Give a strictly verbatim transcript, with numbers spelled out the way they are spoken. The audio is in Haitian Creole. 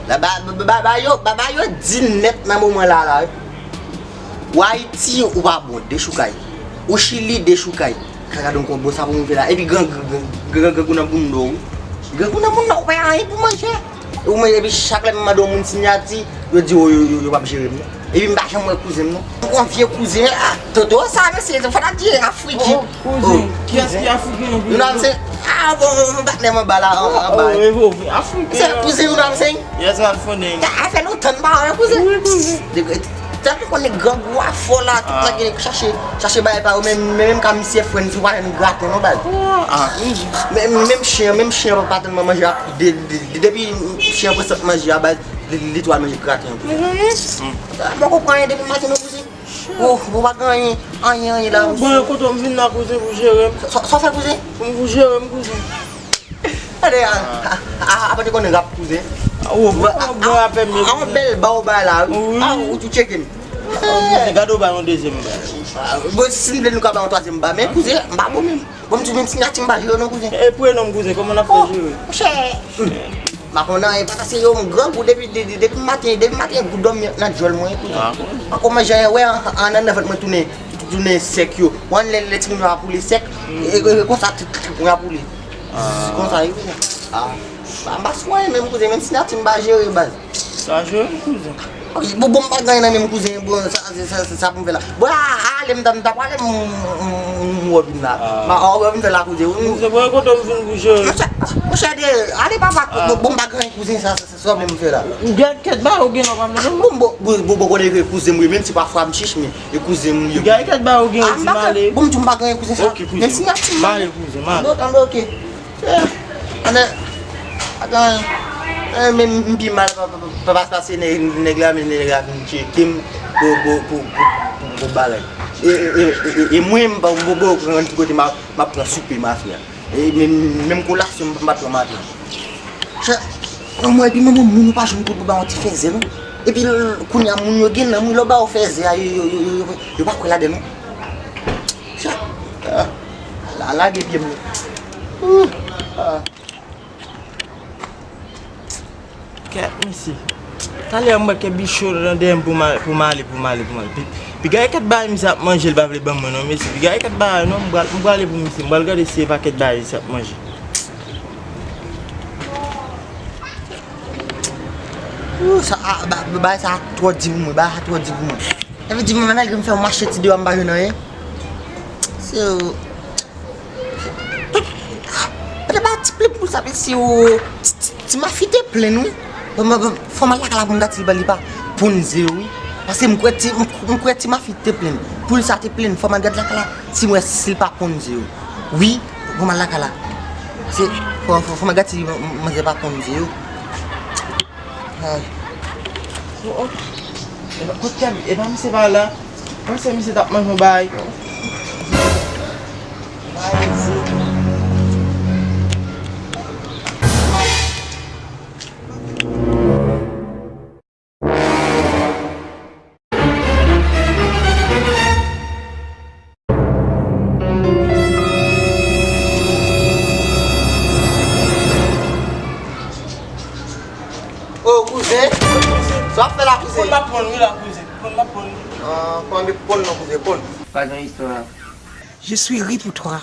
Ba, ba, ba, ba, ba yo, ba, ba yo di nèt nan moman la, la, wi. Ou Ayiti, ou pa bon, dechoukay. Ou Chili, dechoukay. Ka gade yon konbo sa pou move la. Epi gran, gran, gran, grangou nan bounda w, wi. Grangou nan bounda w, ou pa anyen pou manje. Ou manje, epi chak lè m mande yon moun siyati, yo di, o, yo, yo, yo p ap jere m, non. Epi m pa janm wè kouzen m, non. Yon vye kouzen, ah, Toto, sa, mesye, fò n ap di Afriken. Oh, kouzen. Kiyès ki Afriken, non, kouzen? You know what I'm saying? Ah, bon, yon patnè m anba la, an, anba. Oh, oh, oh, Afriken. Se kouzen, you know what I'm saying? Yes, man, funny. Sa fè lontan m pa wè kouzen. Wi, kouzen. Tankou konnen grangou a fò la, tout nèg gen chache, chache bagay pa yo, men, men menm ka misye fren, si w pa jwenn graten non, baz. Ah, ah. Men, menm chen, menm chen pa, pa tèlman manje a, de, de, de, depi chen pran sant manje a, baz, li, li tou al manje graten an. Mezanmi. M poko pran anyen depi maten non, kouzen. Ou, ou pa gen anyen, anyen, anyen la, kouzen. Bon, kote m vin la, kouzen, pou jere m. Sa, sa w fè, kouzen? Pou, pou jere m, kouzen. Gade, a, a, a, apa te konnen rap, kouzen? Ou, bon, bon, apèl mye, a, yon bèl ba w bay la, wi. Wi. A, ou tou tcheke m. Gade w bay yon dezyèm ba. Bon, si n vle, nou ka bay yon twazyèm ba, men, kouzen, m pa bon menm. Bon, m di, menm siyati m pa jere non, kouzen. E prenon m, kouzen, kòman n ap fè jere? Monchè, m pa konn anyen, papa, se yo, m grangou depi, de, de, depi maten, depi maten, gout dòmi nan djòl mwen, kouzen. M pa konn manje anyen, wè, an, an, anndan vant mwen tounen, tounen sèk yo. Ou wè lè, lè timoun yo ap woule sèk, e, e, e, konsa, tout, tout moun ap woule. Konsa, wi, kouzen. Ah. M pa, m pa sou anyen menm, kouzen, menm siyati m pa jere, baz. Sa jere, kouzen. Ok, bon, bon, m pa gen anyen nan men m, kouzen, bon, sa, sa, sa, sa, sa pou m fè la. Bon, a, a, ale, m ta, m ta prale, m, m, m, m wè w vin la. Ah. M a, wè w vin fè la, kouzen. Kouzen, bon, kote m vin pou jere? Monchè, monchè, de, ale, papa, ah, bon, bon, m pa gen anyen, kouzen, sa, sa, sa, sa w vle m fè la? Ou gen kèt ba, ou gen lòt pa vle non? Bon, bon, bon, bon, bon, konnen ke kouzen m ye, menm si pafwa m chich, men, e kouzen m ye. Ou gen kèt ba, ou gen, ah, ou di m ale. Bon, m di w m pa gen anyen, kouzen, sa. Ok, kouzen. Menm siyati m pa. M ale, kouzen, m ale. Bon, tann, ok. Eh, atann, eh, men m pi mal pa, pa, pa, pa, pase nèg, nèg la, men nèg la vin tcheke m pou, pou, pou, pou, pou, pou bagay. E, e, e, e, e, e mwen, m pa, m poko rann ki kote m ap, m ap pran soupe maten an. E, men, menm kolasyon, m pa t pran maten an. Chè, non, mwen, epi mwen, bon, moun yo pa jwenn kote pou ba yon ti fèzè, non. Epi, l-, kounye a, moun yo gen nanm, wi, lè w ba yo fèzè a, yo, yo, yo, yo, yo pa kwè ladan, non. Chè, ah, la, lage pye m, non. Ouh, ah. Kèt, mesye. Talè m wè kè bicho nan dèyè m pou m al-, pou m ale, pou m ale, pou m ale. Pi, pi gade kèt bagay misye ap manje, l pa vle ban mwen non, mesye. Pi gade kèt bagay non, m pral, m prale pou misye. M pral gade si e pa kèt bagay misye ap manje. Ooh, sa, a, ba, ba, bagay sa twò di pou mwen, bagay sa twò di pou mwen. Sa vle di mwen, malgre m fè yon mache ti deyò, m pa jwenn anyen. Se, Pete pa ti plenn pou sa, men si w, ti, ti, ti mafi te plenn, wi. Bon, bon, bon, fò m al lakay la pou m gade si li pa, li pa ponn ze yo, wi. Paske m kwè ti, m, m kwè ti mafi te plenn. Poul sa te plenn, fò m al gade lakay la, si m wè si l pa ponn ze yo. Wi, fò m al lakay la. Se, fò, fò, fò m al gade si m, m, manzè pa ponn ze yo. Ay. Oh, oh. E pa, kot kab, e pa misye pa la. Panse misye t ap manje yon bagay. Oh, kouzen. Sa w ap fè la, kouzen? Ponn m ap ponn, wi, la, kouzen. Ponn m ap ponn. Ah, pa anvi ponn non, kouzen, ponn. Pa gen istwa. Je suis ri pour toi.